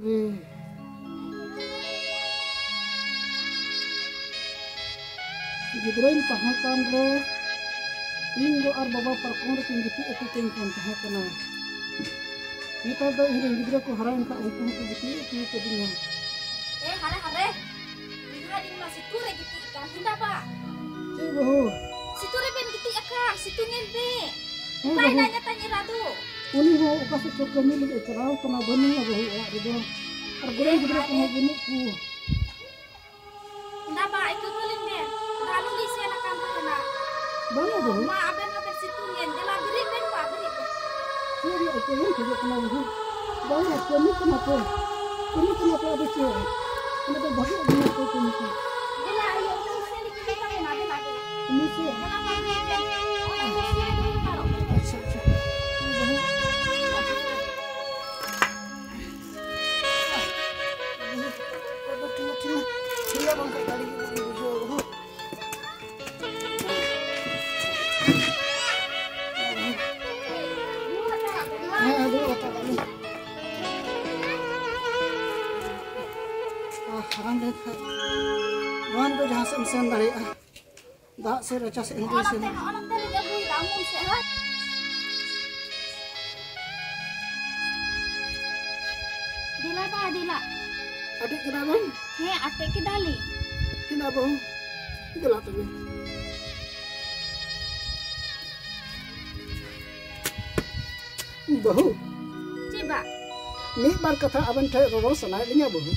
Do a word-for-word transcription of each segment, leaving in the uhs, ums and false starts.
ᱨᱮ᱾ ᱜᱤᱫᱽᱨᱟᱹᱧ ᱛᱟᱦᱮᱸ ᱠᱟᱱ ᱨᱮ ᱤᱧ ᱜᱚ ᱟᱨ ᱵᱟᱵᱟ ᱯᱟᱨᱠᱚᱢ ᱨᱮᱠᱤᱱ ᱜᱤᱛᱤᱡ ᱟᱹᱪᱩᱨ ᱠᱟᱹᱧ ᱠᱟᱱ ᱛᱟᱦᱮᱸ ᱠᱟᱱᱟ᱾ ᱱᱮᱛᱟᱨ ᱫᱚ ᱤᱧ ᱨᱮᱱ ᱜᱤᱫᱽᱨᱟᱹ ᱠᱚ ᱦᱟᱨᱟᱭᱮᱱ ᱠᱷᱟᱱ ᱩᱱᱠᱩ ᱦᱚᱸᱠᱚ ᱜᱤᱛᱤᱡ ᱟᱹᱪᱩᱨ ᱠᱟᱹᱫᱤᱧᱟ᱾ ᱮ ᱦᱟᱨᱮ ᱦᱟᱨᱮ, ᱤᱧ ᱢᱟ ᱥᱤᱛᱩᱝ ᱨᱮ ᱜᱤᱛᱤᱡ ᱟᱠᱟᱱ ᱦᱮᱸᱫᱟ ᱵᱟ᱾ ᱪᱮᱫ ᱵᱟᱹᱦᱩ? ᱥᱤᱛᱩᱝ ᱨᱮᱵᱮᱱ ᱜᱤᱛᱤᱡ ᱟᱠᱟᱱ, ᱥᱤᱛᱩᱝ ᱮᱱ ᱯᱮ᱾ ᱦᱮᱸ ᱚᱠᱟᱭ ᱵᱟᱹᱦᱩ᱾ ᱱᱟᱭ ᱱᱮᱛᱟ ᱧᱮᱞᱟ ᱫᱚ? ᱩᱱᱤ ᱦᱚᱸ ᱚᱠᱟ ᱥᱮᱫ ᱪᱚ ᱠᱟᱹᱢᱤ ᱞᱟᱹᱜᱤᱫ ᱮ ᱪᱟᱞᱟᱣ ᱠᱟᱱᱟ, ᱵᱟᱹᱱᱩᱭᱟ ᱵᱟᱹᱦᱩ ᱚᱲᱟᱜ ᱨᱮᱫᱚ᱾ ᱟᱨ ᱜᱚᱲᱚᱢ ᱜᱤᱫᱽᱨᱟᱹ ᱠᱚᱦᱚᱸ ᱵᱟᱹᱱᱩᱜ ᱠᱚ᱾ ᱫᱟ ᱵᱟ, ᱟᱹᱭᱠᱟᱹ ᱠᱟᱹᱞᱤᱧ ᱵᱮᱱ᱾ ᱫᱟ ᱟᱹᱞᱤᱧ ᱞᱤᱧ ᱥᱮᱱ ᱟᱠᱟᱱ ᱛᱟᱦᱮᱱᱟ᱾ ᱵᱟᱝᱟ ᱵᱟᱹᱦᱩ᱾ ᱢᱟ ᱟᱵᱮᱱ ᱦᱚᱸᱵᱮᱱ ᱥᱤᱛᱩᱝ ᱮᱱ᱾ ᱫᱮᱞᱟ ᱵᱮᱨᱮᱫ ᱵᱮᱱ ᱵᱟ, ᱵᱮᱨᱮᱫ ᱵᱮᱱ᱾ ᱪᱮᱫ ᱨᱮᱭᱟᱜ ᱟᱹᱭᱠᱟᱹ ᱵᱟᱹᱧ ᱠᱷᱚᱡᱚᱜ ᱠᱟᱱᱟ ᱵᱟᱹᱦᱩ᱾ ᱵᱟᱝᱟ, ᱠᱟᱹᱢᱤ ᱠᱟᱱᱟ ᱯᱮ᱾ ᱠᱟᱹᱢᱤ ᱠᱟᱱᱟ ᱯᱮ ᱟᱫᱚ ᱪᱮᱫ? ᱚᱱᱟ ᱫᱚ ᱵᱷᱟᱜᱮ ᱟᱹᱰᱤ ᱱᱟᱯᱟᱭ ᱠᱟᱹᱢᱤ ᱠᱟᱱᱟ᱾ ᱫᱮᱞᱟ ᱟᱭᱳ, ᱩᱱᱤ ᱥᱮᱱ ᱞᱟᱹᱜᱤᱫ ᱫᱚ ᱛᱟᱦᱮᱱᱟ, ᱫᱮᱞᱟ ᱵᱮᱱ᱾ ᱩᱱᱤ ᱥᱮ? ᱫᱮᱞᱟ ᱵᱟᱵᱩ ᱵᱮᱱ᱾ ᱚᱱᱟ ᱠᱩᱨᱥᱤ ᱨᱮ ᱫᱩᱲᱩᱵ ᱦᱟᱛᱟᱲᱚᱜ ᱵᱮᱱ᱾ ᱟᱪᱪᱷᱟ, ᱟᱪᱪᱷᱟ᱾ ᱦᱮᱸ, ᱵᱟᱹᱦᱩ᱾ ᱴᱷᱤᱠ ᱜᱮᱭᱟ, ᱵᱟᱝᱠᱷᱟᱱ ᱫᱟᱲᱮ ᱜᱮ ᱵᱟᱹᱧ ᱵᱩᱡᱷᱟᱹᱣᱟ, ᱵᱟᱹᱦᱩ᱾ ᱦᱮᱸ, ᱦᱮᱸ, ᱫᱩᱲᱩᱵ ᱦᱟᱛᱟᱲᱚᱜ ᱟᱹᱞᱤᱧ᱾ ᱟᱨ ᱦᱟᱲᱟᱢ ᱞᱮᱱᱠᱷᱟᱱ ᱱᱚᱣᱟ ᱫᱚ ᱡᱟᱦᱟᱸ ᱥᱮᱫ ᱮᱢ ᱥᱮᱱ ᱫᱟᱲᱮᱭᱟᱜᱼᱟ᱾ ᱫᱟᱜ ᱥᱮᱫ, ᱨᱟᱪᱟ ᱥᱮᱫ ᱦᱚᱸ ᱵᱟᱹᱧ ᱥᱮᱱ ᱫᱟᱲᱮᱭᱟᱜᱼᱟ᱾ ᱱᱚᱜᱼᱚ ᱱᱚᱛᱮ ᱨᱮᱜᱮ ᱵᱚᱱ ᱫᱟᱜ ᱢᱚᱱ ᱥᱮᱫ, ᱦᱳᱭ᱾ ᱫᱮᱞᱟ ᱵᱟ, ᱫᱮᱞᱟ᱾ ᱟᱴᱮᱫ ᱠᱮᱫᱟ ᱵᱮᱱ? ᱦᱮᱸ, ᱟᱴᱮᱫ ᱠᱮᱫᱟᱞᱤᱧ᱾ ᱫᱮᱞᱟ ᱵᱟᱹᱦᱩ, ᱫᱮᱞᱟ ᱛᱚᱵᱮ᱾ ᱵᱟᱹᱦᱩ᱾ ᱪᱮᱫ ᱵᱟ? ᱢᱤᱫ ᱵᱟᱨ ᱠᱟᱛᱷᱟ ᱟᱵᱮᱱ ᱴᱷᱮᱱ ᱨᱚᱲ ᱥᱟᱱᱟᱭᱮᱫ ᱞᱤᱧᱟ ᱵᱟᱹᱦᱩ᱾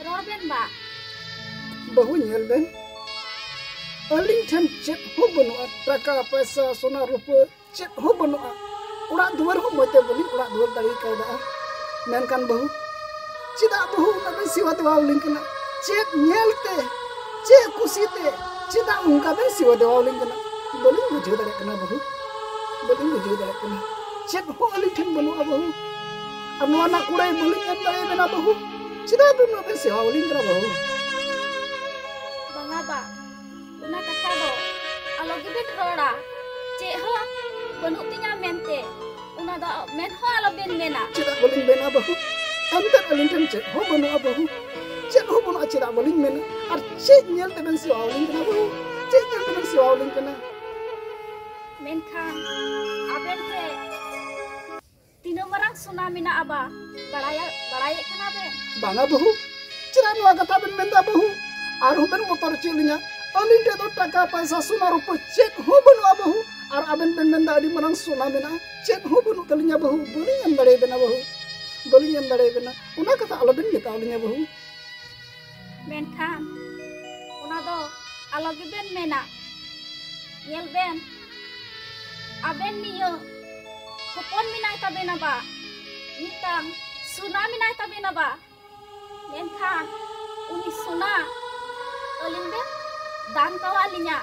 ᱨᱚᱲ ᱵᱮᱱ ᱵᱟ᱾ ᱵᱟᱹᱦᱩ ᱧᱮᱞ ᱵᱮᱱ, ᱟᱹᱞᱤᱧ ᱴᱷᱮᱱ ᱪᱮᱫ ᱦᱚᱸ ᱵᱟᱹᱱᱩᱜᱼᱟ, ᱴᱟᱠᱟ ᱯᱚᱭᱥᱟ, ᱥᱚᱱᱟ ᱨᱩᱯᱟᱹ ᱪᱮᱫ ᱦᱚᱸ ᱵᱟᱹᱱᱩᱜᱼᱟ᱾ ᱚᱲᱟᱜ ᱫᱩᱣᱟᱹᱨ ᱦᱚᱸ ᱢᱚᱡᱽ ᱛᱮ ᱵᱟᱹᱞᱤᱧ ᱚᱲᱟᱜ ᱫᱩᱣᱟᱹᱨ ᱫᱟᱲᱮ ᱠᱟᱣᱫᱟ᱾ ᱢᱮᱱᱠᱷᱟᱱ ᱵᱟᱹᱦᱩ, ᱪᱮᱫᱟᱜ ᱵᱟᱹᱦᱩ ᱩᱱᱟᱹᱜ ᱵᱮᱱ ᱥᱮᱵᱟ ᱫᱮᱣᱟ ᱟᱹᱞᱤᱧ ᱠᱟᱱᱟ? ᱪᱮᱫ ᱧᱮᱞ ᱛᱮ, ᱪᱮᱫ ᱠᱩᱥᱤ ᱛᱮ, ᱪᱮᱫᱟᱜ ᱚᱱᱠᱟ ᱵᱮᱱ ᱥᱮᱵᱟ ᱫᱮᱣᱟ ᱟᱹᱞᱤᱧ ᱠᱟᱱᱟ? ᱵᱟᱹᱞᱤᱧ ᱵᱩᱡᱷᱟᱹᱣ ᱫᱟᱲᱮᱭᱟᱜ ᱠᱟᱱᱟ ᱵᱟᱹᱦᱩ, ᱵᱟᱹᱞᱤᱧ ᱵᱩᱡᱷᱟᱹᱣ ᱫᱟᱲᱮᱭᱟᱜ ᱠᱟᱱᱟ᱾ ᱪᱮᱫ ᱦᱚᱸ ᱟᱹᱞᱤᱧ ᱴᱷᱮᱱ ᱵᱟᱹᱱᱩᱜᱼᱟ ᱵᱟᱹᱦᱩ, ᱟᱨ ᱱᱚᱣᱟ ᱨᱮᱱᱟᱜ ᱠᱩᱲᱟᱹᱭ ᱵᱟᱹᱞᱤᱧ ᱮᱢ ᱫᱟᱲᱮᱭᱟᱵᱮᱱᱟ ᱵᱟᱹᱦᱩ᱾ ᱪᱮᱫᱟᱜ ᱵᱮᱱ ᱩᱱᱟᱹᱜ ᱵᱮᱱ ᱥᱮᱵᱟ ᱟᱹᱞᱤᱧ ᱠᱟᱱᱟ ᱵᱟᱹᱦᱩ? ᱵᱟᱝᱟ ᱵᱟ, ᱚᱱᱟ ᱠᱟᱛᱷᱟ ᱫᱚ ᱟᱞᱚ ᱜᱮᱵᱮᱱ ᱨᱚᱲᱟ᱾ ᱪᱮᱫ ᱦᱚᱸ ᱵᱟᱹᱱᱩᱜ ᱛᱤᱧᱟ ᱢᱮᱱᱛᱮ, ᱚᱱᱟ ᱫᱚ ᱢᱮᱱ ᱦᱚᱸ ᱟᱞᱚᱵᱮᱱ ᱢᱮᱱᱟ᱾ ᱪᱮᱫᱟᱜ ᱵᱟᱹᱞᱤᱧ ᱢᱮᱱᱟ ᱵᱟᱹᱦᱩ? ᱮᱱᱛᱮ ᱟᱹᱞᱤᱧ ᱴᱷᱮᱱ ᱪᱮᱫ ᱦᱚᱸ ᱵᱟᱹᱱᱩᱜᱼᱟ ᱵᱟᱹᱦᱩ᱾ ᱪᱮᱫ ᱦᱚᱸ ᱵᱟᱹᱱᱩᱜᱼᱟ, ᱪᱮᱫᱟᱜ ᱵᱟᱹᱞᱤᱧ ᱢᱮᱱᱟ? ᱟᱨ ᱪᱮᱫ ᱧᱮᱞ ᱛᱮᱵᱮᱱ ᱥᱮᱣᱟ ᱟᱹᱞᱤᱧ ᱠᱟᱱᱟ ᱵᱟᱹᱦᱩ? ᱪᱮᱫ ᱧᱮᱞ ᱛᱮᱵᱮᱱ ᱥᱮᱣᱟ ᱟᱹᱞᱤᱧ ᱠᱟᱱᱟ? ᱢᱮᱱᱠᱷᱟᱱ ᱟᱵᱮᱱ ᱴᱷᱮᱱ ᱛᱤᱱᱟᱹᱜ ᱢᱟᱨᱟᱝ ᱥᱚᱱᱟ ᱢᱮᱱᱟᱜᱼᱟ ᱵᱟ? ᱵᱟᱲᱟᱭᱟ-, ᱵᱟᱲᱟᱭᱮᱫ ᱠᱟᱱᱟ ᱵᱮᱱ? ᱵᱟᱝᱟ ᱵᱟᱹᱦᱩ, ᱪᱮᱫᱟᱜ ᱱᱚᱣᱟ ᱠᱟᱛᱷᱟ ᱵᱮᱱ ᱢᱮᱱᱫᱟ ᱵᱟᱹᱦᱩ? ᱟᱨᱦᱚᱸ ᱵᱮᱱ ᱵᱚᱛᱚᱨ ᱦᱚᱪᱚᱭᱮᱫ ᱞᱤᱧᱟ᱾ ᱟᱹᱞᱤᱧ ᱴᱷᱮᱱ ᱫᱚ ᱴᱟᱠᱟ ᱯᱚᱭᱥᱟ ᱥᱚᱱᱟ ᱨᱩᱯᱟᱹ ᱪᱮᱫ ᱦᱚᱸ ᱵᱟᱹᱱᱩᱜᱼᱟ ᱵᱟᱹᱦᱩ᱾ ᱟᱨ ᱟᱵᱮᱱ ᱵᱮᱱ ᱢᱮᱱᱫᱟ ᱟᱹᱰᱤ ᱢᱟᱨᱟᱝ ᱥᱚᱱᱟ ᱢᱮᱱᱟᱜᱼᱟ, ᱪᱮᱫ ᱦᱚᱸ ᱵᱟᱹᱱᱩᱜ ᱛᱟᱹᱞᱤᱧᱟ ᱵᱟᱹᱦᱩ᱾ ᱵᱟᱹᱞᱤᱧ ᱮᱢ ᱫᱟᱲᱮᱭᱟᱵᱮᱱᱟ ᱵᱟᱹᱦᱩ, ᱵᱟᱹᱞᱤᱧ ᱮᱢ ᱫᱟᱲᱮᱭᱟᱵᱮᱱᱟ᱾ ᱚᱱᱟ ᱠᱟᱛᱷᱟ ᱟᱞᱚᱵᱮᱱ ᱢᱮᱛᱟᱣ ᱞᱤᱧᱟ ᱵᱟᱹᱦᱩ᱾ ᱢᱮᱱᱠᱷᱟᱱ ᱚᱱᱟ ᱫᱚ ᱟᱞᱚ ᱜᱮᱵᱮᱱ ᱢᱮᱱᱟ᱾ ᱧᱮᱞ ᱵᱮᱱ, ᱟᱵᱮᱱ ᱱᱤᱭᱟᱹ ᱦᱚᱯᱚᱱ ᱢᱮᱱᱟᱭ ᱛᱟᱵᱮᱱᱟ ᱵᱟ, ᱢᱤᱫᱴᱟᱝ ᱥᱚᱱᱟ ᱢᱮᱱᱟᱭ ᱛᱟᱵᱮᱱᱟ ᱵᱟ, ᱢᱮᱱᱠᱷᱟᱱ ᱩᱱᱤ ᱥᱚᱱᱟ ᱟᱹᱞᱤᱧ ᱵᱮᱱ ᱫᱟᱱ ᱠᱟᱣᱟ ᱞᱤᱧᱟ᱾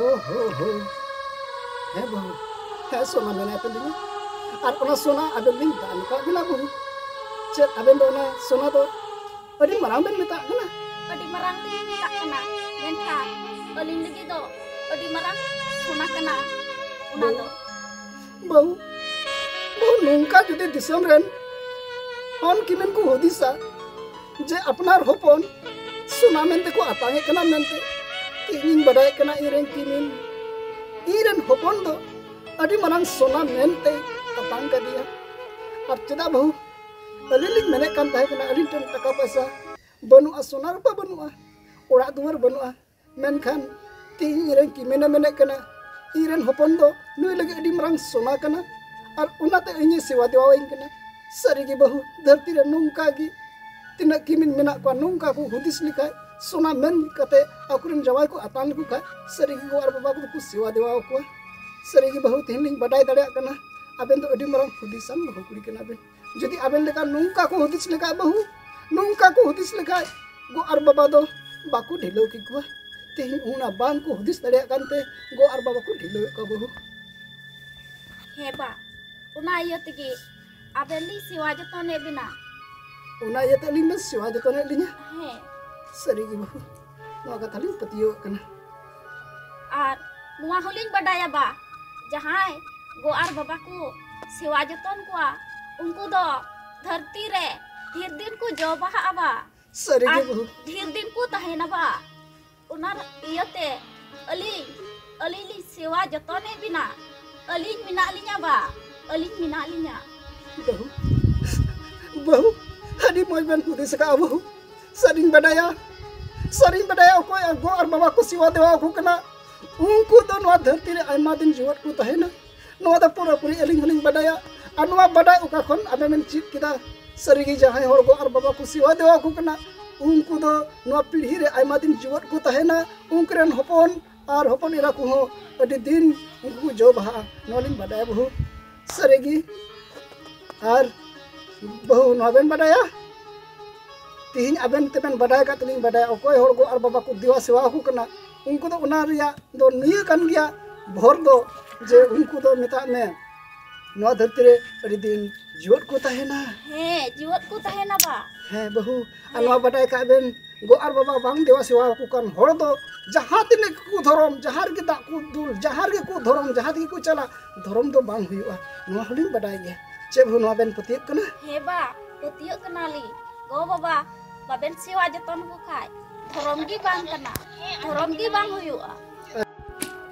ᱳ ᱦᱳ ᱦᱳ᱾ ᱦᱮᱸ ᱵᱟᱹᱦᱩ, ᱦᱮᱸ ᱥᱚᱱᱟ ᱢᱮᱱᱟᱭ ᱛᱟᱹᱞᱤᱧᱟ᱾ ᱟᱨ ᱚᱱᱟ ᱥᱚᱱᱟ ᱟᱵᱮᱱ ᱞᱤᱧ ᱫᱟᱱ ᱠᱟᱜ ᱵᱮᱱᱟ ᱵᱟᱹᱦᱩ᱾ ᱪᱮᱫ ᱟᱵᱮᱱ ᱫᱚ ᱚᱱᱟ ᱥᱚᱱᱟ ᱫᱚ ᱟᱹᱰᱤ ᱢᱟᱨᱟᱝ ᱵᱮᱱ ᱢᱮᱛᱟᱜ ᱠᱟᱱᱟ? ᱟᱹᱰᱤ ᱢᱟᱨᱟᱝ ᱞᱤᱧ ᱢᱮᱛᱟᱜ ᱠᱟᱱᱟ, ᱢᱮᱱᱠᱷᱟᱱ ᱟᱹᱞᱤᱧ ᱞᱟᱹᱜᱤᱫ ᱫᱚ ᱟᱹᱰᱤ ᱢᱟᱨᱟᱝ ᱥᱚᱱᱟ ᱠᱟᱱᱟ ᱚᱱᱟ ᱫᱚ᱾ ᱵᱟᱹᱦᱩ, ᱵᱟᱹᱦᱩ, ᱱᱚᱝᱠᱟ ᱡᱩᱫᱤ ᱫᱤᱥᱚᱢ ᱨᱮᱱ ᱦᱚᱱ ᱠᱤᱢᱤᱱ ᱠᱚ ᱦᱩᱫᱤᱥᱟ ᱡᱮ ᱟᱯᱱᱟᱨ ᱦᱚᱯᱚᱱ ᱥᱚᱱᱟ ᱢᱮᱱᱛᱮ ᱠᱚ ᱟᱛᱟᱝ ᱮᱫ ᱠᱟᱱᱟ ᱢᱮᱱᱛᱮ, ᱤᱧᱤᱧ ᱵᱟᱰᱟᱭᱮᱫ ᱠᱟᱱᱟ ᱤᱧᱨᱮᱱ ᱠᱤᱢᱤᱱ, ᱤᱧᱨᱮᱱ ᱦᱚᱯᱚᱱ ᱫᱚ ᱟᱹᱰᱤ ᱢᱟᱨᱟᱝ ᱥᱚᱱᱟ ᱢᱮᱱᱛᱮ ᱟᱛᱟᱝ ᱠᱟᱫᱮᱭᱟ᱾ ᱟᱨ ᱪᱮᱫᱟᱜ ᱵᱟᱹᱦᱩ, ᱟᱹᱞᱤᱧ ᱞᱤᱧ ᱢᱮᱱᱮᱫ ᱠᱟᱱ ᱛᱟᱦᱮᱸ ᱠᱟᱱᱟ ᱟᱹᱞᱤᱧ ᱴᱷᱮᱱ ᱴᱟᱠᱟ ᱯᱚᱭᱥᱟ ᱵᱟᱹᱱᱩᱜᱼᱟ, ᱥᱚᱱᱟ ᱨᱩᱯᱟᱹ ᱵᱟᱹᱱᱩᱜᱼᱟ, ᱚᱲᱟᱜ ᱫᱩᱣᱟᱹᱨ ᱵᱟᱹᱱᱩᱜᱼᱟ, ᱢᱮᱱᱠᱷᱟᱱ ᱛᱮᱦᱮᱧ ᱤᱧᱨᱮᱱ ᱠᱤᱢᱤᱱᱮ ᱢᱮᱱᱮᱫ ᱠᱟᱱᱟ, ᱤᱧᱨᱮᱱ ᱦᱚᱯᱚᱱ ᱫᱚ ᱱᱩᱭ ᱞᱟᱹᱜᱤᱫ ᱟᱹᱰᱤ ᱢᱟᱨᱟᱝ ᱥᱚᱱᱟ ᱠᱟᱱᱟ ᱟᱨ ᱚᱱᱟᱛᱮ ᱤᱧᱮ ᱥᱮᱵᱟ ᱫᱮᱣᱟᱣᱟᱹᱧ ᱠᱟᱱᱟ᱾ ᱥᱟᱹᱨᱤᱜᱮ ᱵᱟᱹᱦᱩ, ᱫᱷᱟᱹᱨᱛᱤ ᱨᱮ ᱱᱚᱝᱠᱟ ᱜᱮ ᱛᱤᱱᱟᱹᱜ ᱠᱤᱢᱤᱱ ᱢᱮᱱᱟᱜ ᱠᱚᱣᱟ, ᱱᱚᱝᱠᱟ ᱠᱚ ᱦᱩᱫᱤᱥ ᱞᱮᱠᱷᱟᱡ, ᱥᱚᱱᱟ ᱢᱮᱱ ᱠᱟᱛᱮ ᱟᱠᱚᱨᱮᱱ ᱡᱟᱶᱟᱭ ᱠᱚ ᱟᱛᱟᱝ ᱞᱮᱠᱚ ᱠᱷᱟᱡ, ᱥᱟᱹᱨᱤᱜᱮ ᱜᱚ ᱟᱨ ᱵᱟᱵᱟ ᱠᱚᱫᱚ ᱠᱚ ᱥᱮᱵᱟ ᱫᱮᱣᱟ ᱟᱠᱚᱣᱟ᱾ ᱥᱟᱹᱨᱤᱜᱮ ᱵᱟᱹᱦᱩ, ᱛᱮᱦᱮᱧ ᱞᱤᱧ ᱵᱟᱰᱟᱭ ᱫᱟᱲᱮᱭᱟᱜ ᱠᱟᱱᱟ ᱟᱵᱮᱱ ᱫᱚ ᱟᱹᱰᱤ ᱢᱟᱨᱟᱝ ᱦᱩᱫᱤᱥᱟᱱ ᱵᱟᱹᱦᱩ ᱠᱩᱲᱤ ᱠᱟᱱᱟ ᱵᱮᱱ᱾ ᱡᱩᱫᱤ ᱟᱵᱮᱱ ᱞᱮᱠᱟ ᱱᱚᱝᱠᱟ ᱠᱚ ᱦᱩᱫᱤᱥ ᱞᱮᱠᱷᱟᱡ ᱵᱟᱹᱦᱩ, ᱱᱚᱝᱠᱟ ᱠᱚ ᱦᱩᱫᱤᱥ ᱞᱮᱠᱷᱟᱡ ᱜᱚ ᱟᱨ ᱵᱟᱵᱟ ᱫᱚ ᱵᱟᱠᱚ ᱰᱷᱤᱞᱟᱹᱣ ᱠᱮᱠᱚᱣᱟ᱾ ᱛᱮᱦᱮᱧ ᱚᱱᱟ ᱵᱟᱝ ᱠᱚ ᱦᱩᱫᱤᱥ ᱫᱟᱲᱮᱭᱟᱜ ᱠᱟᱱᱛᱮ ᱜᱚ ᱟᱨ ᱵᱟᱵᱟ ᱠᱚ ᱰᱷᱤᱞᱟᱹᱣᱮᱫ ᱠᱚᱣᱟ ᱵᱟᱹᱦᱩ᱾ ᱦᱮᱸ ᱵᱟ, ᱚᱱᱟ ᱤᱭᱟᱹ ᱛᱮᱜᱮ ᱟᱵᱮᱱ ᱞᱤᱧ ᱥᱮᱣᱟ ᱡᱚᱛᱚᱱᱮᱫ ᱵᱮᱱᱟ᱾ ᱚᱱᱟ ᱤᱭᱟᱹᱛᱮ ᱟᱹᱞᱤᱧ ᱵᱮᱱ ᱥᱮᱣᱟ ᱡᱚᱛᱚᱱᱮᱫ ᱞᱤᱧᱟ? ᱦᱮᱸ᱾ ᱥᱟᱹᱨᱤᱜᱮ ᱵᱟᱹᱦᱩ, ᱱᱚᱣᱟ ᱠᱟᱛᱷᱟ ᱞᱤᱧ ᱯᱟᱹᱛᱭᱟᱹᱣᱟᱜ ᱠᱟᱱᱟ᱾ ᱟᱨ ᱱᱚᱣᱟ ᱦᱚᱸᱞᱤᱧ ᱵᱟᱰᱟᱭᱟ ᱵᱟ, ᱡᱟᱦᱟᱸᱭ ᱜᱚ ᱟᱨ ᱵᱟᱵᱟ ᱠᱚ ᱥᱮᱣᱟ ᱡᱚᱛᱚᱱ ᱠᱚᱣᱟ, ᱩᱱᱠᱩ ᱫᱚ ᱫᱷᱟᱹᱨᱛᱤ ᱨᱮ ᱰᱷᱮᱨ ᱫᱤᱱ ᱠᱚ ᱡᱚ ᱵᱟᱦᱟᱜᱼᱟ ᱵᱟ᱾ ᱥᱟᱹᱨᱤ ᱜᱮ ᱟᱨ ᱵᱟᱹᱦᱩ᱾ ᱰᱷᱮᱨ ᱫᱤᱱ ᱠᱚ ᱛᱟᱦᱮᱱᱟ ᱵᱟ᱾ ᱚᱱᱟ ᱤᱭᱟᱹᱛᱮ ᱟᱹᱞᱤᱧ, ᱟᱹᱞᱤᱧ ᱞᱤᱧ ᱥᱮᱣᱟ ᱡᱚᱛᱚᱱᱮᱫ ᱵᱤᱱᱟ᱾ ᱟᱹᱞᱤᱧ ᱢᱮᱱᱟᱜ ᱞᱤᱧᱟ ᱵᱟ, ᱟᱹᱞᱤᱧ ᱢᱮᱱᱟᱜ ᱞᱤᱧᱟ᱾ ᱵᱟᱹᱦᱩ, ᱵᱟᱹᱦᱩ, ᱟᱹᱰᱤ ᱢᱚᱡᱽ ᱵᱮᱱ ᱦᱩᱫᱤᱥ ᱟᱠᱟᱫᱼᱟ ᱵᱟᱹᱦᱩ᱾ ᱥᱟᱹᱨᱤᱧ ᱵᱟᱰᱟᱭᱟ, ᱥᱟᱹᱨᱤᱧ ᱵᱟᱰᱟᱭᱟ, ᱚᱠᱚᱭ ᱜᱚ ᱟᱨ ᱵᱟᱵᱟ ᱠᱚ ᱥᱮᱣᱟ ᱫᱮᱣᱟ ᱟᱠᱚ ᱠᱟᱱᱟ, ᱩᱱᱠᱩ ᱫᱚ ᱱᱚᱣᱟ ᱫᱷᱟᱹᱨᱛᱤ ᱨᱮ ᱟᱭᱢᱟ ᱫᱤᱱ ᱡᱤᱣᱮᱫ ᱠᱚ ᱛᱟᱦᱮᱱᱟ᱾ ᱱᱚᱣᱟ ᱫᱚ ᱯᱩᱨᱟᱹᱯᱩᱨᱤ ᱟᱹᱞᱤᱧ ᱦᱚᱸᱞᱤᱧ ᱵᱟᱰᱟᱭᱟ᱾ ᱟᱨ ᱱᱚᱣᱟ ᱵᱟᱰᱟᱭ ᱚᱠᱟ ᱠᱷᱚᱱ ᱟᱵᱮᱱ ᱵᱮᱱ ᱪᱮᱫ ᱠᱮᱫᱟ? ᱥᱟᱹᱨᱤᱜᱮ ᱡᱟᱦᱟᱸᱭ ᱦᱚᱲ ᱜᱚ ᱟᱨ ᱵᱟᱵᱟ ᱠᱚ ᱥᱮᱣᱟ ᱫᱮᱣᱟ ᱟᱠᱚ ᱠᱟᱱᱟ, ᱩᱱᱠᱩ ᱫᱚ ᱱᱚᱣᱟ ᱯᱤᱲᱦᱤ ᱨᱮ ᱟᱭᱢᱟ ᱫᱤᱱ ᱡᱤᱣᱮᱫ ᱠᱚ ᱛᱟᱦᱮᱱᱟ᱾ ᱩᱱᱠᱩ ᱨᱮᱱ ᱦᱚᱯᱚᱱ ᱟᱨ ᱦᱚᱯᱚᱱ ᱮᱨᱟ ᱠᱚᱦᱚᱸ ᱟᱹᱰᱤ ᱫᱤᱱ ᱩᱱᱠᱩ ᱠᱚ ᱡᱚ ᱵᱟᱦᱟᱜᱼᱟ᱾ ᱱᱚᱣᱟ ᱞᱤᱧ ᱵᱟᱰᱟᱭᱟ ᱵᱟᱹᱦᱩ, ᱥᱟᱹᱨᱤᱜᱮ᱾ ᱟᱨ ᱵᱟᱹᱦᱩ, ᱱᱚᱣᱟ ᱵᱮᱱ ᱵᱟᱰᱟᱭᱟ, ᱛᱮᱦᱮᱧ ᱟᱵᱮᱱ ᱛᱮᱵᱮᱱ ᱵᱟᱰᱟᱭ ᱟᱠᱟᱫ ᱛᱮᱞᱤᱧ ᱵᱟᱰᱟᱭᱟ, ᱚᱠᱚᱭ ᱦᱚᱲ ᱜᱚ ᱟᱨ ᱵᱟᱵᱟ ᱠᱚ ᱫᱮᱣᱟ ᱥᱮᱣᱟ ᱟᱠᱚ ᱠᱟᱱᱟ, ᱩᱱᱠᱩ ᱫᱚ ᱚᱱᱟ ᱨᱮᱭᱟᱜ ᱫᱚ ᱱᱤᱭᱟᱹ ᱠᱟᱱ ᱜᱮᱭᱟ ᱵᱷᱚᱨ ᱫᱚ, ᱡᱮ ᱩᱱᱠᱩ ᱫᱚ ᱢᱮᱛᱟᱜ ᱢᱮ ᱱᱚᱣᱟ ᱫᱷᱟᱹᱨᱛᱤ ᱨᱮ ᱟᱹᱰᱤ ᱫᱤᱱ ᱡᱤᱣᱮᱫ ᱠᱚ ᱛᱟᱦᱮᱱᱟ᱾ ᱦᱮᱸ, ᱡᱤᱣᱮᱫ ᱠᱚ ᱛᱟᱦᱮᱱᱟ ᱵᱟ᱾ ᱦᱮᱸ ᱵᱟᱹᱦᱩ, ᱟᱨ ᱦᱮᱸ᱾ ᱱᱚᱣᱟ ᱵᱟᱰᱟᱭ ᱠᱟᱜ ᱵᱮᱱ, ᱜᱚ ᱟᱨ ᱵᱟᱵᱟ ᱵᱟᱝ ᱫᱮᱣᱟ ᱥᱮᱣᱟ ᱟᱠᱚ ᱠᱟᱱ ᱦᱚᱲ ᱫᱚ ᱡᱟᱦᱟᱸ ᱛᱤᱱᱟᱹᱜ ᱜᱮᱠᱚ ᱫᱷᱚᱨᱚᱢ, ᱡᱟᱦᱟᱸ ᱨᱮᱜᱮ ᱫᱟᱜ ᱠᱚ ᱫᱩᱞ, ᱡᱟᱦᱟᱸ ᱨᱮᱜᱮ ᱠᱚ ᱫᱷᱚᱨᱚᱢ, ᱡᱟᱦᱟᱸ ᱛᱮᱜᱮ ᱠᱚ ᱪᱟᱞᱟᱜ, ᱫᱷᱚᱨᱚᱢ ᱫᱚ ᱵᱟᱝ ᱦᱩᱭᱩᱜᱼᱟ᱾ ᱱᱚᱣᱟ ᱦᱚᱸᱞᱤᱧ ᱵᱟᱰᱟᱭ ᱜᱮᱭᱟ᱾ ᱪᱮᱫ ᱵᱟᱹᱦᱩ, ᱱᱚᱣᱟ ᱵᱮᱱ ᱯᱟᱹᱛᱭᱟᱹᱜ ᱠᱟᱱᱟ? ᱦᱮᱸ ᱵᱟ, ᱯᱟᱹᱛᱭᱟᱹᱜ ᱠᱟᱱᱟᱞᱤᱧ᱾ ᱜᱚ ᱵᱟᱵᱟ ᱵᱟᱵᱮᱱ ᱥᱮᱣᱟ ᱡᱚᱛᱚᱱ ᱠᱚ ᱠᱷᱟᱡ ᱫᱷᱚᱨᱚᱢ ᱜᱮ ᱵᱟᱝ ᱠᱟᱱᱟ, ᱫᱷᱚᱨᱚᱢ ᱜᱮ ᱵᱟᱝ ᱦᱩᱭᱩᱜᱼᱟ᱾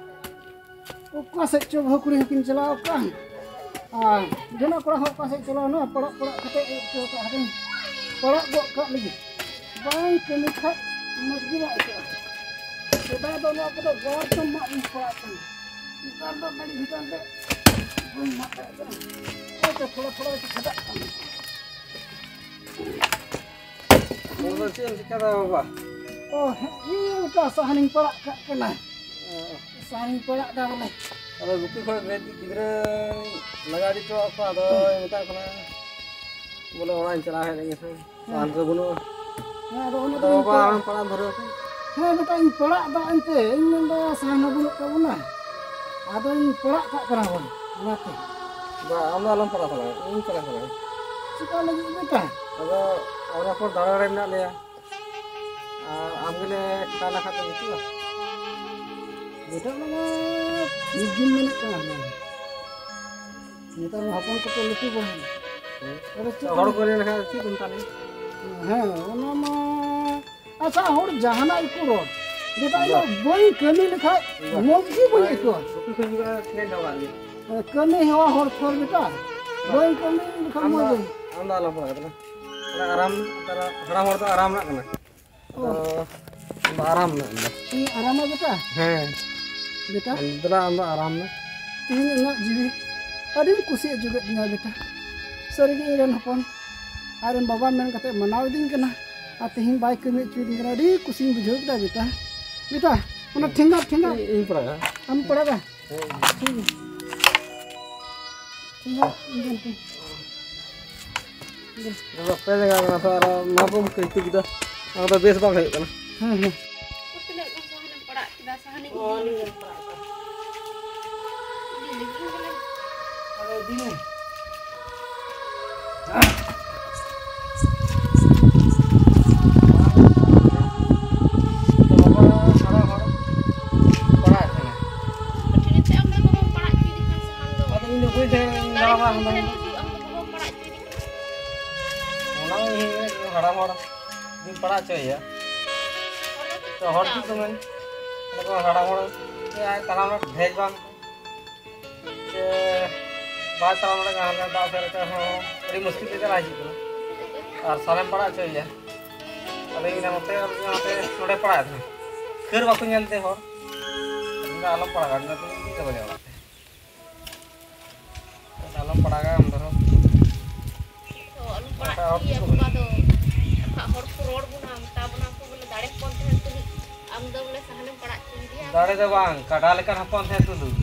ᱚᱠᱟ ᱥᱮᱫ ᱪᱚ ᱵᱟᱹᱦᱩ ᱠᱩᱲᱤ ᱦᱚᱸᱠᱤᱱ ᱪᱟᱞᱟᱣ ᱟᱠᱟᱱ᱾ ᱟᱨ ᱡᱚᱱᱚᱜ ᱠᱚᱲᱟ ᱦᱚᱸ ᱚᱠᱟ ᱥᱮᱫ ᱪᱟᱞᱟᱣ ᱮᱱᱟ? ᱯᱟᱲᱟᱜ ᱯᱟᱲᱟᱜ ᱠᱟᱛᱮ ᱮ ᱟᱹᱜᱩ ᱦᱚᱴᱚ ᱟᱠᱟᱫ ᱦᱟᱯᱮᱧ ᱯᱟᱲᱟᱜ ᱜᱚᱫ ᱠᱟᱜ ᱞᱮᱜᱮ᱾ ᱵᱟᱝ ᱠᱟᱹᱢᱤ ᱠᱷᱟᱡ ᱢᱚᱡᱽ ᱜᱮ ᱵᱟᱝ ᱟᱹᱭᱠᱟᱹᱜᱼᱟ᱾ ᱥᱮᱫᱟᱭ ᱫᱚ ᱱᱚᱣᱟ ᱠᱚᱫᱚ ᱵᱟᱨ ᱫᱚᱢ ᱢᱟᱜ ᱤᱧ ᱯᱟᱲᱟᱜ ᱠᱟᱱᱟ᱾ ᱱᱮᱛᱟᱨ ᱫᱚ ᱜᱟᱹᱰᱤ ᱜᱷᱚᱴᱟᱣ ᱛᱮ ᱵᱟᱹᱧ ᱢᱟᱜ ᱫᱟᱲᱮᱭᱟᱜ ᱠᱟᱱᱟ᱾ ᱦᱳᱭᱛᱳ ᱛᱷᱚᱲᱟ ᱛᱷᱚᱲᱟ ᱠᱚ ᱪᱷᱟᱰᱟᱜ ᱠᱟᱱᱟ᱾ ᱟᱫᱚ ᱪᱮᱫ ᱮᱢ ᱪᱤᱠᱟᱹᱫᱟ ᱵᱟᱵᱟ? ᱚ, ᱦᱮᱸ, ᱤᱧ ᱚᱱᱠᱟ ᱥᱟᱦᱟᱱᱤᱧ ᱯᱟᱲᱟᱜ ᱠᱟᱜ ᱠᱟᱱᱟ᱾ ᱚ᱾ ᱥᱟᱦᱟᱱᱤᱧ ᱯᱟᱲᱟᱜ ᱫᱟ ᱵᱚᱞᱮ᱾ ᱟᱫᱚ ᱜᱩᱯᱤ ᱠᱷᱚᱱ ᱜᱟᱹᱭ ᱜᱤᱫᱽᱨᱟᱹᱧ ᱞᱟᱜᱟ ᱤᱫᱤ ᱦᱚᱴᱚ ᱠᱟᱜ ᱠᱚᱣᱟ, ᱟᱫᱚ ᱢᱮᱛᱟᱜ ᱠᱟᱱᱟ ᱵᱚᱞᱮ ᱚᱲᱟᱜ ᱤᱧ ᱪᱟᱞᱟᱣ ᱦᱮᱡ ᱞᱮᱱ ᱜᱮ ᱥᱮ᱾ ᱦᱮᱸ᱾ ᱥᱟᱦᱟᱱ ᱠᱚ ᱵᱟᱹᱱᱩᱜᱼᱟ᱾ ᱦᱮᱸ, ᱟᱫᱚ ᱚᱱᱟ ᱟᱫᱚ ᱛᱮᱜᱤᱧ ᱵᱟᱵᱟ ᱯᱟᱲᱟᱜ ᱟᱢᱮᱢ ᱯᱟᱲᱟᱜ ᱫᱷᱩᱨᱟᱹᱣ ᱠᱟᱱᱟ? ᱦᱮᱸ, ᱢᱤᱫᱴᱟᱝ ᱤᱧ ᱯᱟᱲᱟᱜ ᱫᱟ ᱮᱱᱛᱮ, ᱤᱧ ᱢᱮᱱᱫᱟ ᱥᱟᱦᱟᱱ ᱦᱚᱸ ᱵᱟᱹᱱᱩᱜ ᱛᱟᱵᱚᱱᱟ, ᱟᱫᱚᱧ ᱯᱟᱲᱟᱜ ᱠᱟᱜ ᱠᱟᱱᱟ ᱵᱚᱞᱮ, ᱚᱱᱟᱛᱮ᱾ ᱵᱟ, ᱟᱢ ᱫᱚ ᱟᱞᱚᱢ ᱯᱟᱲᱟᱜ ᱛᱟᱞᱟᱝᱟ, ᱤᱧ ᱯᱟᱲᱟᱜ ᱛᱟᱞᱟᱝᱟ᱾ ᱪᱮᱠᱟ ᱞᱟᱹᱜᱤᱫ ᱵᱮᱴᱟ? ᱟᱫᱚ ᱚᱱᱟ ᱯᱚᱨ ᱫᱟᱬᱟ ᱵᱟᱲᱟᱭ ᱢᱮᱱᱟᱜ ᱞᱮᱭᱟ᱾ ᱟᱨ ᱟᱢ ᱜᱮᱞᱮ ᱠᱷᱟᱴᱟᱣ ᱞᱮᱠᱷᱟᱱ ᱫᱚ ᱡᱩᱛᱩᱜᱼᱟ? ᱡᱮᱴᱟ ᱚᱱᱟ ᱢᱟ ᱴᱷᱤᱠ ᱜᱮᱢ ᱢᱮᱱᱮᱫ ᱠᱟᱱᱟ᱾ ᱱᱮᱛᱟᱨ ᱢᱟ ᱦᱚᱯᱚᱱ ᱠᱚᱠᱚ ᱞᱟᱹᱴᱩ ᱵᱟᱲᱟᱭᱮᱱᱟ᱾ ᱟᱫᱚ ᱪᱮᱫ ᱦᱚᱲ ᱠᱚ ᱞᱟᱹᱭ ᱞᱮᱠᱷᱟᱱ ᱪᱮᱫ ᱠᱚ ᱢᱮᱛᱟ ᱞᱮᱭᱟ? ᱦᱮᱸ, ᱚᱱᱟ ᱢᱟ ᱟᱪᱪᱷᱟ, ᱦᱚᱲ ᱡᱟᱦᱟᱱᱟᱜ ᱜᱮᱠᱚ ᱨᱚᱲ, ᱡᱮᱴᱟ ᱤᱧ ᱫᱚ ᱵᱟᱹᱧ ᱠᱟᱹᱢᱤ ᱞᱮᱠᱷᱟᱡ ᱢᱚᱡᱽ ᱜᱮ ᱵᱟᱹᱧ ᱟᱹᱭᱠᱟᱹᱣᱟ᱾ ᱩᱛᱩ ᱠᱟᱹᱢᱤ ᱠᱚ ᱴᱷᱮᱱ ᱫᱚ ᱵᱟᱝ ᱜᱮ᱾ ᱠᱟᱹᱢᱤ ᱦᱮᱣᱟ ᱦᱚᱲ ᱛᱚ ᱵᱮᱴᱟ, ᱵᱟᱹᱧ ᱠᱟᱹᱢᱤ ᱞᱮᱠᱷᱟᱱ ᱟᱢ ᱫᱚ, ᱢᱚᱡᱽ ᱵᱟᱹᱧ ᱟᱢ ᱫᱚ ᱟᱞᱚᱢ ᱯᱟᱲᱟᱜ ᱠᱟᱱᱟ᱾ ᱚᱱᱟ ᱟᱨᱟᱢ, ᱦᱟᱲᱟᱢ ᱦᱚᱲ ᱫᱚ ᱟᱨᱟᱢ ᱨᱮᱱᱟᱜ ᱠᱟᱱᱟ᱾ ᱚ᱾ ᱟᱫᱚ ᱟᱢ ᱫᱚ ᱟᱨᱟᱢ ᱨᱮᱱᱟᱜ ᱠᱟᱱᱟ᱾ ᱤᱧ ᱟᱨᱟᱢᱟ ᱵᱮᱴᱟ? ᱦᱮᱸ᱾ ᱵᱮᱴᱟ? ᱫᱮᱞᱟ ᱟᱢ ᱫᱚ ᱟᱨᱟᱢ ᱢᱮ᱾ ᱛᱮᱦᱮᱧ ᱤᱧᱟᱹᱜ ᱡᱤᱣᱤ ᱟᱹᱰᱤᱢ ᱠᱩᱥᱤ ᱦᱚᱪᱚ ᱠᱮᱫ ᱫᱤᱧᱟ ᱵᱮᱴᱟ᱾ ᱥᱟᱹᱨᱤᱜᱮ ᱤᱧ ᱨᱮᱱ ᱦᱚᱯᱚᱱ ᱟᱡ ᱨᱮᱱ ᱵᱟᱵᱟ ᱢᱮᱱ ᱠᱟᱛᱮ ᱢᱟᱱᱟᱣ ᱤᱫᱤᱧ ᱠᱟᱱᱟ, ᱟᱨ ᱛᱮᱦᱮᱧ ᱵᱟᱭ ᱠᱟᱹᱢᱤ ᱦᱚᱪᱚᱭᱮᱫᱤᱧ ᱠᱟᱱᱟ᱾ ᱟᱹᱰᱤ ᱠᱩᱥᱤᱧ ᱵᱩᱡᱷᱟᱹᱣ ᱠᱮᱫᱟ ᱵᱮᱴᱟ᱾ ᱵᱮᱴᱟ, ᱚᱱᱟ ᱴᱷᱮᱸᱜᱟ, ᱴᱷᱮᱸᱜᱟ᱾ ᱤᱧ, ᱤᱧ ᱯᱟᱲᱟᱜᱟ᱾ ᱟᱢ ᱯᱟᱲᱟᱜᱟ? ᱦᱮᱸ᱾ ᱴᱷᱤᱠ ᱜᱮᱭᱟ᱾ ᱴᱷᱮᱸᱜᱟ, ᱤᱧ ᱴᱷᱮᱱ᱾ ᱫᱮᱞᱟ᱾ ᱫᱟᱫᱟ, ᱯᱮ ᱡᱟᱸᱜᱟ ᱠᱟᱱᱟ ᱛᱚ, ᱟᱨ ᱱᱚᱣᱟ ᱠᱚᱢ ᱠᱟᱹᱭᱛᱩ ᱠᱮᱫᱟ, ᱱᱚᱣᱟ ᱫᱚ ᱵᱮᱥ ᱵᱟᱝ ᱦᱩᱭᱩᱜ ᱠᱟᱱᱟ᱾ ᱦᱮᱸ, ᱦᱮᱸ᱾ ᱛᱤᱱᱟᱹᱜ ᱜᱟᱱ ᱥᱟᱦᱟᱱᱮᱢ ᱯᱟᱲᱟᱜ ᱠᱮᱫᱟ? ᱥᱟᱦᱟᱱᱤᱧ ᱤᱫᱤ ᱞᱮᱜᱮ᱾ ᱤᱫᱤ ᱞᱮᱜᱮ ᱵᱚᱞᱮ᱾ ᱟᱫᱚ ᱤᱫᱤ ᱢᱮ᱾ ᱛᱚ ᱵᱟᱵᱟ ᱥᱟᱱᱟᱢ ᱦᱚᱲ ᱯᱟᱲᱟᱜ ᱠᱟᱱᱟ᱾ ᱴᱷᱤᱠ ᱟᱪᱷᱮ, ᱟᱢ ᱫᱚ ᱵᱟᱵᱟᱢ ᱯᱟᱲᱟᱜ ᱦᱚᱪᱚᱭᱮᱫᱤ ᱠᱷᱟᱱ ᱥᱟᱦᱟᱱ ᱫᱚ᱾ ᱟᱫᱚ ᱤᱧ ᱫᱚ ᱵᱟᱹᱧ ᱛᱟᱦᱮᱸ ᱠᱟᱱᱟ, ᱤᱧ ᱫᱟᱬᱟ ᱵᱟᱲᱟ ᱦᱟᱱᱟ ᱱᱚᱣᱟ᱾ ᱚᱱᱟ ᱦᱚᱸ ᱤᱧ ᱦᱟᱲᱟᱢ ᱦᱚᱲ ᱡᱩᱫᱤᱢ ᱯᱟᱲᱟᱜ ᱦᱚᱪᱚᱭᱮᱭᱟ, ᱛᱚ ᱦᱚᱲ ᱪᱮᱫ ᱠᱚ ᱢᱮᱱ? ᱢᱮᱱᱟᱠᱚ, "ᱦᱟᱲᱟᱢ ᱦᱚᱲ ᱟᱡ ᱛᱟᱲᱟᱢ ᱨᱮ ᱵᱷᱮᱡᱽ ᱵᱟᱝ, ᱥᱮ ᱵᱟᱭ ᱛᱟᱲᱟᱢ ᱫᱟᱲᱮᱭᱟᱜ ᱠᱟᱱᱟ, ᱦᱟᱱᱟ ᱫᱟᱜ ᱥᱮᱫ ᱨᱮ ᱦᱚᱸ ᱟᱹᱰᱤ ᱢᱩᱥᱠᱤᱞ ᱛᱮ ᱪᱟᱞᱟᱜ ᱦᱤᱡᱩᱜ ᱠᱟᱱᱟ, ᱟᱨ ᱥᱟᱞᱮᱢ ᱯᱟᱲᱟᱜ ᱦᱚᱪᱚᱭᱮᱭᱟ?" ᱟᱫᱚ ᱤᱧ ᱢᱮᱱᱟ, "ᱱᱚᱛᱮ ᱟᱨ ᱱᱚᱛᱮ ᱱᱚᱰᱮ ᱯᱟᱲᱟᱜ ᱠᱟᱱᱟ, ᱠᱷᱟᱹᱨ ᱵᱟᱠᱚ ᱧᱮᱞ ᱛᱮ ᱦᱚᱲ, ᱤᱧ ᱫᱚ ᱟᱞᱚᱢ ᱯᱟᱲᱟᱜᱟ, ᱤᱧ ᱫᱚ ᱪᱮᱫ ᱦᱚᱸ ᱵᱟᱹᱧ ᱨᱚᱲᱟ᱾ ᱟᱞᱚᱢ ᱯᱟᱲᱟᱜᱟ ᱟᱢ ᱫᱚ᱾ ᱛᱚ ᱟᱞᱚᱢ ᱯᱟᱲᱟᱜ ᱟᱪᱪᱷᱟ, ᱦᱚᱪᱚᱭᱮᱭᱟ ᱵᱟᱵᱟ ᱫᱚ᱾ ᱟᱨ ᱦᱚᱲ ᱠᱚ ᱨᱚᱲ ᱵᱚᱱᱟ, ᱢᱮᱛᱟ ᱵᱚᱱᱟ ᱠᱚ ᱵᱚᱞᱮ ᱫᱟᱲᱮ ᱦᱚᱯᱚᱱ ᱛᱟᱦᱮᱱ ᱛᱩᱞᱩᱡ ᱟᱢ ᱫᱚ ᱵᱚᱞᱮ ᱥᱟᱦᱟᱱᱮᱢ ᱯᱟᱲᱟᱜ ᱦᱚᱪᱚᱭᱮᱫᱮᱭᱟ᱾ ᱫᱟᱲᱮ ᱫᱚ ᱵᱟᱝ, ᱠᱟᱰᱟ ᱞᱮᱠᱟᱱ ᱦᱚᱯᱚᱱ ᱛᱟᱦᱮᱸ ᱛᱩᱞᱩᱡ᱾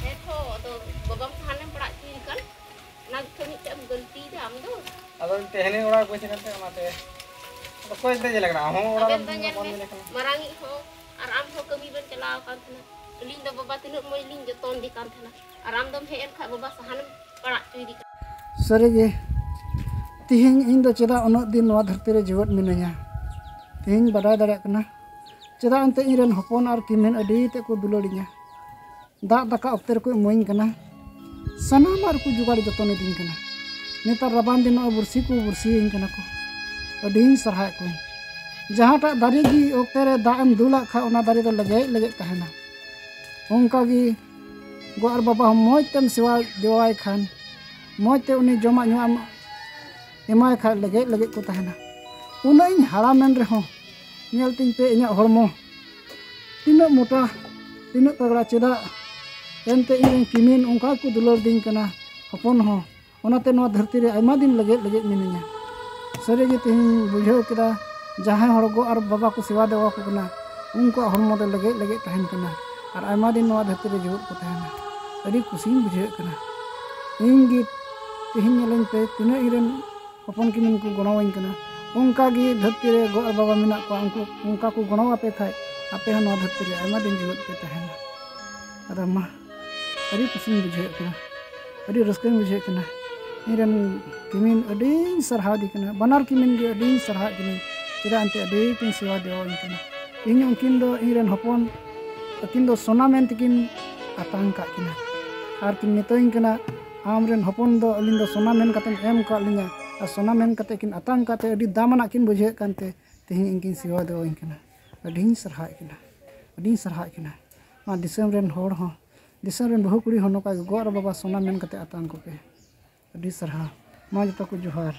ᱦᱮᱸ ᱛᱚ, ᱟᱫᱚ ᱵᱟᱵᱟᱢ ᱥᱟᱦᱟᱱᱮᱢ ᱯᱟᱲᱟᱜ ᱦᱚᱪᱚᱭᱮ ᱠᱷᱟᱱ ᱚᱱᱟ ᱜᱮᱛᱚ ᱢᱤᱫᱴᱮᱡ ᱮᱢ ᱜᱟᱹᱞᱛᱤᱭᱮᱫᱟ ᱟᱢ ᱫᱚ᱾ ᱟᱫᱚ ᱛᱮᱦᱮᱧ ᱚᱲᱟᱜ ᱵᱟᱹᱧ ᱥᱮᱱ ᱠᱟᱱ ᱛᱟᱦᱮᱸ, ᱚᱱᱟᱛᱮ᱾ ᱟᱫᱚ ᱚᱠᱚᱭ ᱛᱮ ᱧᱮᱞ ᱠᱟᱱᱟ? ᱟᱢ ᱦᱚᱸ ᱚᱲᱟᱜ ᱟᱵᱮᱱ ᱨᱮᱢ ᱫᱚ ᱧᱮᱞ ᱵᱟᱢ ᱢᱮ, ᱧᱮᱞ ᱠᱟᱱᱟ᱾ ᱢᱟᱨᱟᱝᱤᱡ ᱦᱚᱸ ᱟᱨ ᱟᱢ ᱦᱚᱸ ᱠᱟᱹᱢᱤ ᱵᱮᱱ ᱪᱟᱞᱟᱣ ᱟᱠᱟᱱ ᱛᱟᱦᱮᱱᱟ᱾ ᱟᱹᱞᱤᱧ ᱫᱚ ᱵᱟᱵᱟ ᱛᱤᱱᱟᱹᱜ ᱢᱚᱡᱽ ᱞᱤᱧ ᱡᱚᱛᱚᱱ ᱫᱮ ᱠᱟᱱ ᱛᱟᱦᱮᱱᱟ, ᱟᱨ ᱟᱢ ᱫᱚᱢ ᱦᱮᱡ ᱮᱱ ᱠᱷᱟᱡ ᱵᱟᱵᱟ ᱥᱟᱦᱟᱱᱮᱢ ᱯᱟᱲᱟᱜ ᱦᱚᱪᱚᱭᱮᱫᱮ ᱠᱟᱱᱟ᱾ ᱥᱟᱹᱨᱤᱜᱮ, ᱛᱮᱦᱮᱧ ᱤᱧ ᱫᱚ ᱪᱮᱫᱟᱜ ᱩᱱᱟᱹᱜ ᱫᱤᱱ ᱱᱚᱣᱟ ᱫᱷᱟᱹᱨᱛᱤ ᱨᱮ ᱡᱤᱣᱮᱫ ᱢᱤᱱᱟᱹᱧᱟ? ᱛᱮᱦᱮᱧ ᱵᱟᱰᱟᱭ ᱫᱟᱲᱮᱭᱟᱜ ᱠᱟᱱᱟ, ᱪᱮᱫᱟᱜ ᱮᱱᱛᱮ ᱤᱧ ᱨᱮᱱ ᱦᱚᱯᱚᱱ ᱟᱨ ᱠᱤᱢᱤᱱ ᱟᱹᱰᱤ ᱛᱮᱫ ᱠᱚ ᱫᱩᱞᱟᱹᱲᱤᱧᱟ᱾ ᱫᱟᱜ ᱫᱟᱠᱟ ᱚᱠᱛᱮ ᱨᱮᱠᱚ ᱤᱢᱟᱹᱧ ᱠᱟᱱᱟ, ᱥᱟᱱᱟᱢᱟᱜ ᱨᱮᱠᱚ ᱡᱚᱜᱟᱲ ᱡᱚᱛᱚᱱ ᱤᱫᱤᱧ ᱠᱟᱱᱟ᱾ ᱱᱮᱛᱟᱨ ᱨᱟᱵᱟᱝ ᱫᱤᱱ ᱱᱚᱜᱼᱚᱭ ᱵᱩᱨᱥᱤ ᱠᱚ ᱵᱩᱨᱥᱤᱭᱟᱹᱧ ᱠᱟᱱᱟ ᱠᱚ᱾ ᱟᱹᱰᱤᱧ ᱥᱟᱨᱦᱟᱣᱮᱫ ᱠᱚᱣᱟᱹᱧ᱾ ᱡᱟᱦᱟᱸᱴᱟᱜ ᱫᱟᱨᱮ ᱜᱮ ᱚᱠᱛᱮ ᱨᱮ ᱫᱟᱜ ᱮᱢ ᱫᱩᱞᱟᱜ ᱠᱷᱟᱱ ᱚᱱᱟ ᱫᱟᱨᱮ ᱫᱚ ᱞᱮᱜᱮᱡ ᱞᱮᱜᱮᱡ ᱛᱟᱦᱮᱱᱟ᱾ ᱚᱱᱠᱟ ᱜᱮ ᱜᱚ ᱟᱨ ᱵᱟᱵᱟ ᱦᱚᱸ ᱢᱚᱡᱽ ᱛᱮᱢ ᱥᱮᱵᱟ ᱫᱮᱣᱟᱭ ᱠᱷᱟᱱ, ᱢᱚᱡᱽ ᱛᱮ ᱩᱱᱤ ᱡᱚᱢᱟᱜ ᱧᱩᱣᱟᱜ ᱮᱢ ᱮᱢᱟᱭ ᱠᱷᱟᱱ ᱞᱮᱜᱮᱡ ᱞᱮᱜᱮᱡ ᱠᱚ ᱛᱟᱦᱮᱱᱟ᱾ ᱩᱱᱟᱹᱜ ᱤᱧ ᱦᱟᱲᱟᱢᱮᱱ ᱨᱮᱦᱚᱸ ᱧᱮᱞ ᱛᱤᱧ ᱯᱮ ᱤᱧᱟᱹᱜ ᱦᱚᱲᱢᱚ ᱛᱤᱱᱟᱹᱜ ᱢᱚᱴᱟ, ᱛᱤᱱᱟᱹᱜ ᱛᱟᱜᱲᱟ, ᱪᱮᱫᱟᱜ ᱮᱱᱛᱮ ᱤᱧ ᱨᱮᱱ ᱠᱤᱢᱤᱱ ᱚᱱᱠᱟ ᱜᱮᱠᱚ ᱫᱩᱞᱟᱹᱲ ᱫᱤᱧ ᱠᱟᱱᱟ ᱦᱚᱯᱚᱱ ᱦᱚᱸ᱾ ᱚᱱᱟᱛᱮ ᱱᱚᱣᱟ ᱫᱷᱟᱹᱨᱛᱤ ᱨᱮ ᱟᱭᱢᱟ ᱫᱤᱱ ᱞᱮᱜᱮᱡ ᱞᱮᱜᱮᱡ ᱢᱤᱱᱟᱹᱧᱟ᱾ ᱥᱟᱹᱨᱤᱜᱮ ᱛᱮᱦᱮᱧ ᱵᱩᱡᱷᱟᱹᱣ ᱠᱮᱫᱟ, ᱡᱟᱦᱟᱸᱭ ᱦᱚᱲ ᱜᱚ ᱟᱨ ᱵᱟᱵᱟ ᱠᱚ ᱥᱮᱵᱟ ᱫᱮᱣᱟ ᱠᱚ ᱠᱟᱱᱟ, ᱩᱱᱠᱩᱣᱟᱜ ᱦᱚᱲᱢᱚ ᱫᱚ ᱞᱮᱜᱮᱡ ᱞᱮᱜᱮᱡ ᱛᱟᱦᱮᱱ ᱠᱟᱱᱟ᱾ ᱟᱨ ᱟᱭᱢᱟ ᱫᱤᱱ ᱱᱚᱣᱟ ᱫᱷᱟᱹᱨᱛᱤ ᱨᱮ ᱡᱤᱣᱮᱫ ᱠᱚ ᱛᱟᱦᱮᱱᱟ᱾ ᱟᱹᱰᱤ ᱠᱩᱥᱤᱧ ᱵᱩᱡᱷᱟᱹᱣᱮᱫ ᱠᱟᱱᱟ᱾ ᱤᱧ ᱜᱮ ᱛᱮᱦᱮᱧ ᱧᱮᱞᱟᱹᱧ ᱯᱮ, ᱛᱤᱱᱟᱹᱜ ᱤᱧ ᱨᱮᱱ ᱦᱚᱯᱚᱱ ᱠᱤᱢᱤᱱ ᱠᱚ ᱜᱚᱲᱚᱣᱟᱹᱧ ᱠᱟᱱᱟ᱾ ᱚᱱᱠᱟ ᱜᱮ ᱫᱷᱟᱹᱨᱛᱤ ᱨᱮ ᱜᱚ ᱟᱨ ᱵᱟᱵᱟ ᱢᱮᱱᱟᱜ ᱠᱚᱣᱟ, ᱩᱱᱠᱩ ᱚᱱᱠᱟ ᱠᱚ ᱜᱚᱲᱚ ᱟᱯᱮ ᱠᱷᱟᱡ, ᱟᱯᱮ ᱦᱚᱸ ᱱᱚᱣᱟ ᱫᱷᱟᱹᱨᱛᱤ ᱨᱮ ᱟᱭᱢᱟ ᱫᱤᱱ ᱡᱤᱣᱮᱫ ᱯᱮ ᱛᱟᱦᱮᱱᱟ᱾ ᱟᱫᱚ ᱢᱟ, ᱟᱹᱰᱤ ᱠᱩᱥᱤᱧ ᱵᱩᱡᱷᱟᱹᱣᱮᱫ ᱠᱟᱱᱟ, ᱟᱹᱰᱤ ᱨᱟᱹᱥᱠᱟᱹᱧ ᱵᱩᱡᱷᱟᱹᱣᱮᱫ ᱠᱟᱱᱟ᱾ ᱤᱧ ᱨᱮᱱ ᱠᱤᱢᱤᱱ ᱟᱹᱰᱤᱧ ᱥᱟᱨᱦᱟᱣ ᱫᱮ ᱠᱟᱱᱟ, ᱵᱟᱱᱟᱨ ᱠᱤᱢᱤᱱ ᱜᱮ ᱟᱹᱰᱤᱧ ᱥᱟᱨᱦᱟᱣᱮᱫ ᱠᱤᱱᱟᱹᱧ, ᱪᱮᱫᱟᱜ ᱮᱱᱛᱮ ᱟᱹᱰᱤ ᱠᱤᱱ ᱥᱮᱵᱟ ᱫᱮᱣᱟᱧ ᱠᱟᱱᱟ᱾ ᱛᱮᱦᱮᱧ ᱩᱱᱠᱤᱱ ᱫᱚ ᱤᱧ ᱨᱮᱱ ᱦᱚᱯᱚᱱ, ᱟᱹᱠᱤᱱ ᱫᱚ ᱥᱚᱱᱟ ᱢᱮᱱ ᱛᱮᱠᱤᱱ ᱟᱛᱟᱝ ᱠᱟᱜ ᱠᱤᱱᱟ᱾ ᱟᱨ ᱠᱤᱱ ᱢᱮᱛᱟᱹᱧ ᱠᱟᱱᱟ, "ᱟᱢ ᱨᱮᱱ ᱦᱚᱯᱚᱱ ᱫᱚ ᱟᱹᱞᱤᱧ ᱫᱚ ᱥᱚᱱᱟ ᱢᱮᱱ ᱠᱟᱛᱮᱢ ᱮᱢ ᱠᱟᱜ ᱞᱤᱧᱟ", ᱟᱨ ᱥᱚᱱᱟ ᱢᱮᱱ ᱠᱟᱛᱮ ᱠᱤᱱ ᱟᱛᱟᱝ ᱠᱟᱛᱮ ᱟᱹᱰᱤ ᱫᱟᱢᱟᱱᱟᱜ ᱠᱤᱱ ᱵᱩᱡᱷᱟᱹᱣᱮᱫ ᱠᱟᱱᱛᱮ ᱛᱮᱦᱮᱧ ᱤᱧ ᱠᱤᱱ ᱥᱮᱵᱟ ᱫᱮᱣᱟᱧ ᱠᱟᱱᱟ᱾ ᱟᱹᱰᱤᱧ ᱥᱟᱨᱦᱟᱣᱮᱫ ᱠᱤᱱᱟ, ᱟᱹᱰᱤᱧ ᱥᱟᱨᱦᱟᱣᱮᱫ ᱠᱤᱱᱟ᱾ ᱱᱚᱣᱟ ᱫᱤᱥᱚᱢ ᱨᱮᱱ ᱦᱚᱲ ᱦᱚᱸ, ᱫᱤᱥᱚᱢ ᱨᱮᱱ ᱵᱟᱹᱦᱩ ᱠᱩᱲᱤ ᱦᱚᱸ ᱱᱚᱝᱠᱟ ᱜᱮ ᱜᱚ ᱟᱨ ᱵᱟᱵᱟ ᱥᱚᱱᱟ ᱢᱮᱱ ᱠᱟᱛᱮ ᱟᱛᱟᱝ ᱠᱚᱯᱮ᱾ ᱟᱹᱰᱤ ᱥᱟᱨᱦᱟᱣ᱾ ᱢᱟ ᱡᱚᱛᱚ ᱠᱚ ᱡᱚᱦᱟᱨ᱾